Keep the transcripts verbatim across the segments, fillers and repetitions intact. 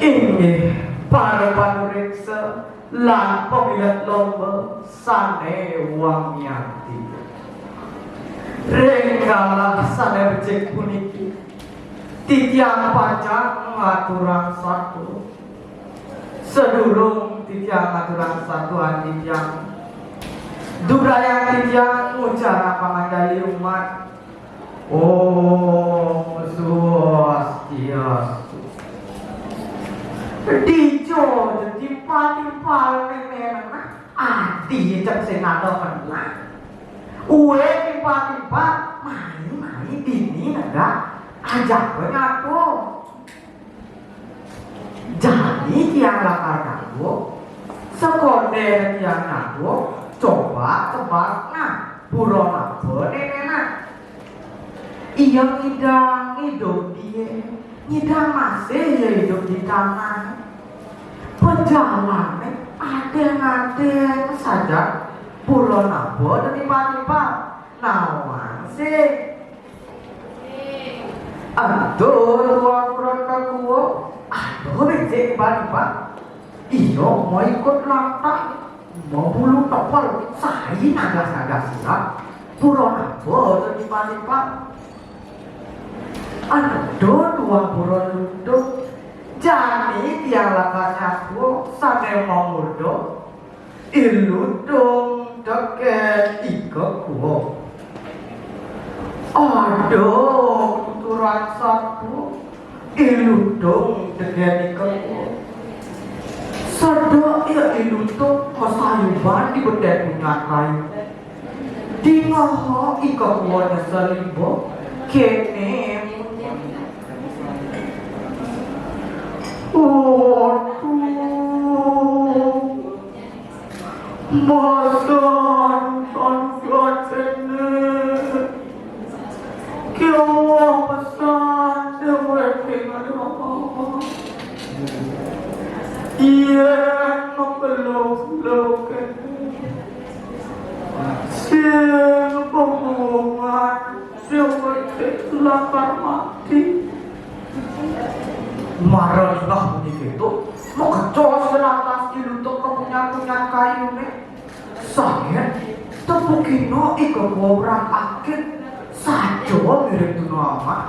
Inggih, para panureksa lan pamilet lomba sane wangiati. Ring galah sane becik puniki, titiang pacang ngaturang satu. Sadurung titiang ngaturang satuan titiang, durayang titiang ngucarang panganjali umat. Om Swastiastu. Dija timpal-timpal nenenan, adi cek sing ada menang. Uwe timpal-timpal, mai-mai dini negak, ajak nyatu. Jani tiang lakar nyatua, sakondene tiang nyatua, coba tebak nah, buron apa nenenan? Iya ngidang idup dia, ngidang masih ya idup di tanah. Pejalane adeng-adeng saja, buron apa tetimpal-timpal? Nawang sih. Ento tua buron kakua, ento becik timpal-timpal. Iya, mau ikut lantang, mau bulu tepel, sai nagas-nagas sira. Buron apa tetimpal-timpal? Ento tua buron lutung, jani tiang lakar nyatua sane manguduk. I Lutung teken I Kekua. Aduh, tuturan satu. I Lutung teken I Kekua. Sedek ya I Lutung masayuban di beten punyan kayu. Dingeha I Kekua nyesel iba, kene munyi. Waduh. Masan tan kacene. Kewa pesan dewek ing apa-apa. Yen makelo-kelo kene. Sing pemulungan dewek lakar mati. Mara ningeh puniki to, makecos lantas I Lutung ka punyan-punyan kayune. Saget tepukina I Kekua brangakit saja mirib tuna amah.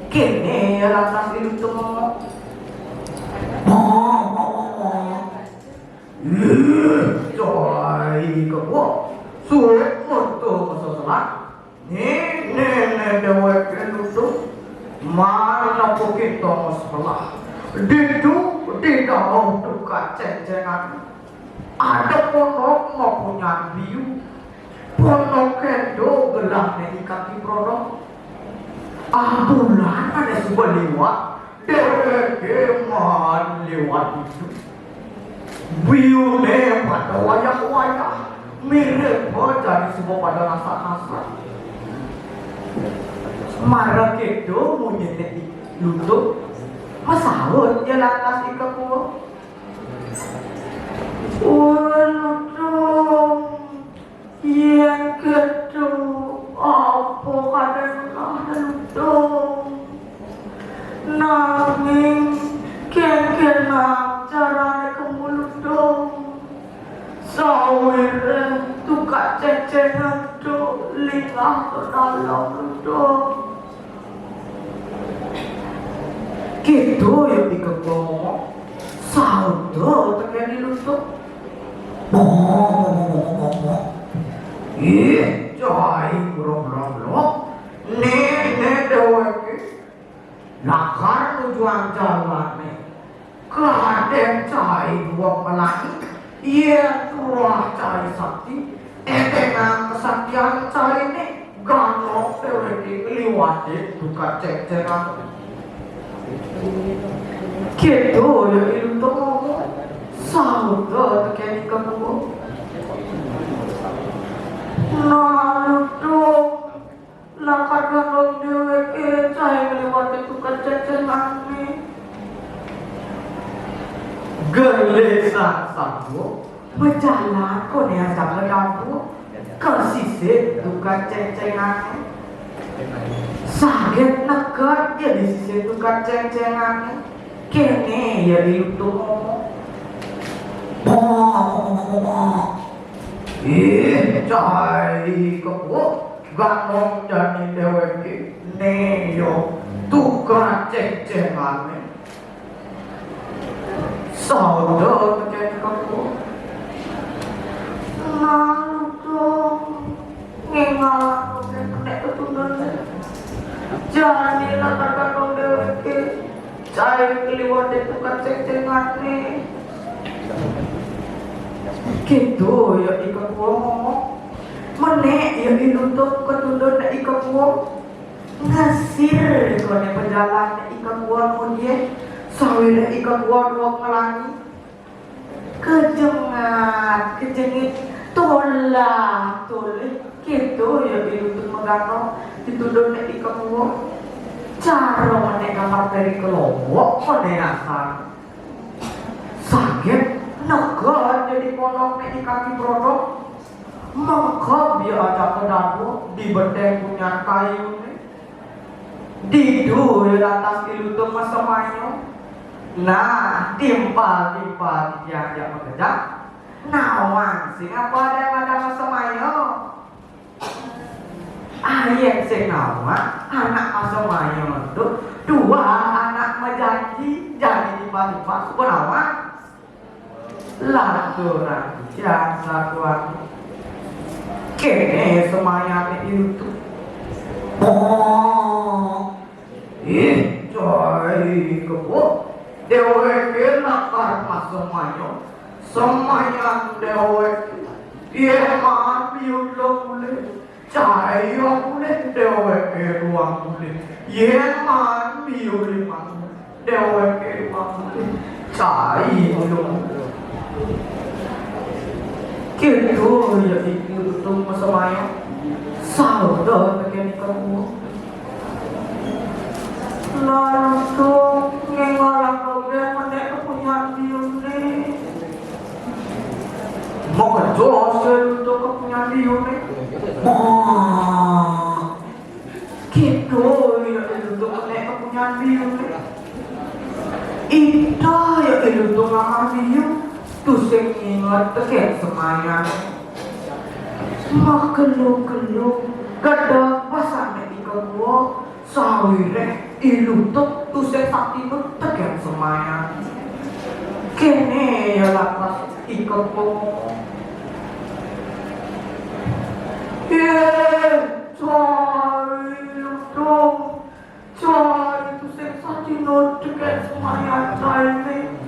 Kene lantas I Lutung ngomong. Mo, mo, mo, mo. Ih, cai Kekua. Suwe metu maseselan. Nene deweke nuduh, mara nepukin tongos sebelah. Ditu, di dauh tukad cengcengan. Ada ponok mapunyan biu. Ponok kendo gelahne I Kaki Brodong. Ah, bulan ane suba liwat. Deweke maan liwat ditu. Biune pada wayah-wayah, mirib jani suba pada ngasak-ngasak. Mara keto munyine I Lutung, masaut ya lantas I Kekua. Wah, Lutung. Yen keto, apa kadang Lutung? Nanging kenkenang carane kemu Lutung? Sawire tukad cengcengan to lingah to dalem Lutung. Keto ya I Kekua ngomong, sauta teken I Lutung. Ih, cai kurang-kurang. Nene deweke lakar nujuang jalane. Kadang cai dua pelangi, yen tuah cai sakti, entengang kesaktian caine, ganok deweke ngliwati tukad cengcengan. Keto ya I Lutung ngomong, sauta teken I Kekua. Nah, Lutung, lakar ganok deweke cai ngliwati tukad cengcengane. Gelisah satua, majalan konehan sanga dabuh ka sisip tukad cengcengane. Saget neked ya di sisip tukad cengcengane. Kene Iya, ilutung ngomong. Ih, cai kebo, ganong jani déwék. Né yo, tukang céng-céngané. Sauda cai kebo. Nah, lutung. Ngéngal aku nek ketunda. Jani lah ganong déwék. Cai keliwat dadi tukang céng-céngané. Gitu ya I Kebo ngomong. Menék ya ilutung ketunda nek I Kebo. Ngesir koné pejalan nek I Kebo kemudian. Sawiréh I Kebo dua ngelangi. Kejengat, kejengit, tolah, tolih. Gitu ya ilutung meganong, ditunda nek I Kebo. Cara menék kamar dari kelompok, menék asal. Saget, neged dadi ponong nek I Kaki Brodong. Mengkeb ya ada kedabo, dibeteng punyan kayuné. Ditu ya lantas ilutung masemaya. Nah, timpal-timpal titiang jak makejang. Nawang sing apa ada-ada masemaya. Ayén sing nawang, anak masemaya tu, dua anak majanji, jani timpal-timpal suba nawang. Lanturang titiang sakuan. Kéné semayané ilutung. Ih, cai kebo. Déwéké lakar masemaya. Semayan déwék. Yén maan biu lo mulih. Cai wang mulih, déwéké wang mulih. Yén maan biu limang, déwéké wang mulih. Cai wang mulih. Gitu ya ilutung masemaya. Sauda tekén I Kebo. Lalu tu ngéngal aku gén menék kepunyan biuné. Mau kejos ya ilutung kepunyan biuné. Wah. Gitu ya ilutung menék kepunyan biuné. Ida ya ilutung ngamah biu. Tusing nginget tekén semayan. Makelo-kelo, gedeg pesan nek I Kebo. Sawiréh ilutung tusing satinut tekén semayan. Kéné ya lantas I Kebo. Yé, cai ilutung, cai tusing satinut tekén semayan cainé.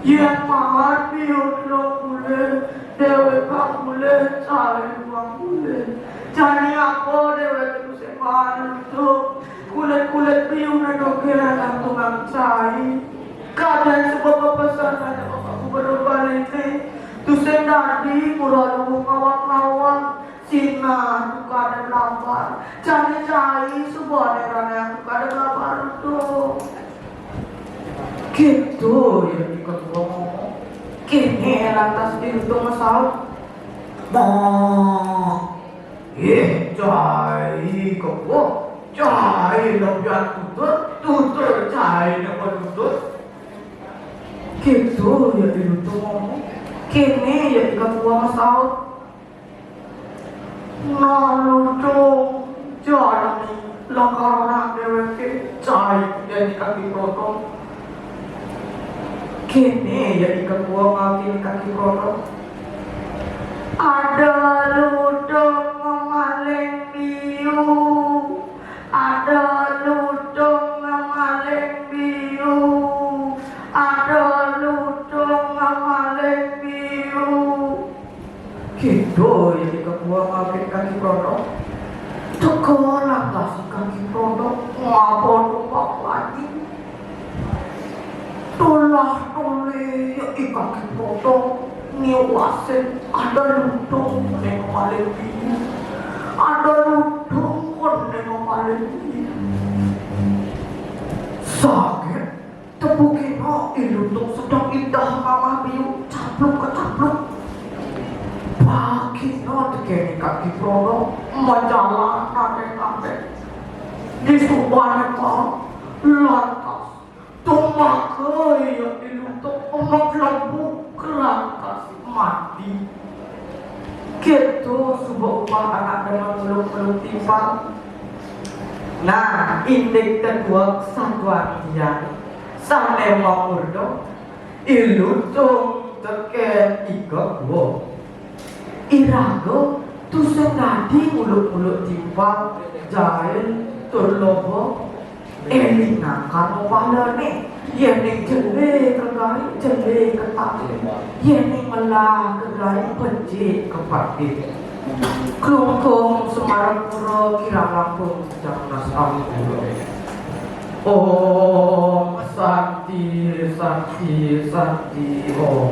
Yén maan biu lo mulih, déwék wang mulih, cai wang mulih. Jani apa déwék tusing maan ilutung? Kulit-kulit biuné dogén nang tunggang cai. Kadén sebab pepesan aja Bapak Gubernur Bali né. Tusing dadi murah luwung ngawang-ngawang. Sinah tu kadén labar. Jani cai suba né ranang tu kadén labar tu. Gitu ya I Kebo ngomong. Kéné lantas ilutung masaut. Bah. Ih, cai kebo, cai lebihan tutur, tutur cai napa tutur. Gitu ya ilutung ngomong. Kéné ya I Kebo masaut. Nah, lutung, jani lakar déwéké cai dadi kaki protong. Kéné ya I Kebo ngawag kaki protong. Ada lutung ngemaling biu. Ada lutung ngemaling biu. Ada lutung ngemaling biu. Gitu ya I Kebo ngawag kaki protong. Teka lantas kaki protong ngaba tumpak lagi. Tolah-tolih ya I Kaki Protong niwasin ada lutung né ngemaling biu. Ada lutung koné ngemaling biu. Saget tebukina ilutung sedeng indah ngamah biu capluk kecapluk. Bagina tekén I Kaki Protong majalan nandéng-nandéng. Disubané lantas tumaka ya Mok lembu kelang kasih mati. Gitu suba upah anak demen muluk-muluk timpal. Nah, indik tetuek satuan tiang sane mangurda, ilutung teken ika gua. Iraga tusing dadi muluk-muluk timpal, jail tur loba. Eling nangkan mapalane, yening jele kegarik jele ketak, yening melah kegarik becik kepatik. Klungkung Semarapura kirang langkung jangnas ampura. Om Santi, Santi, Santi, Om.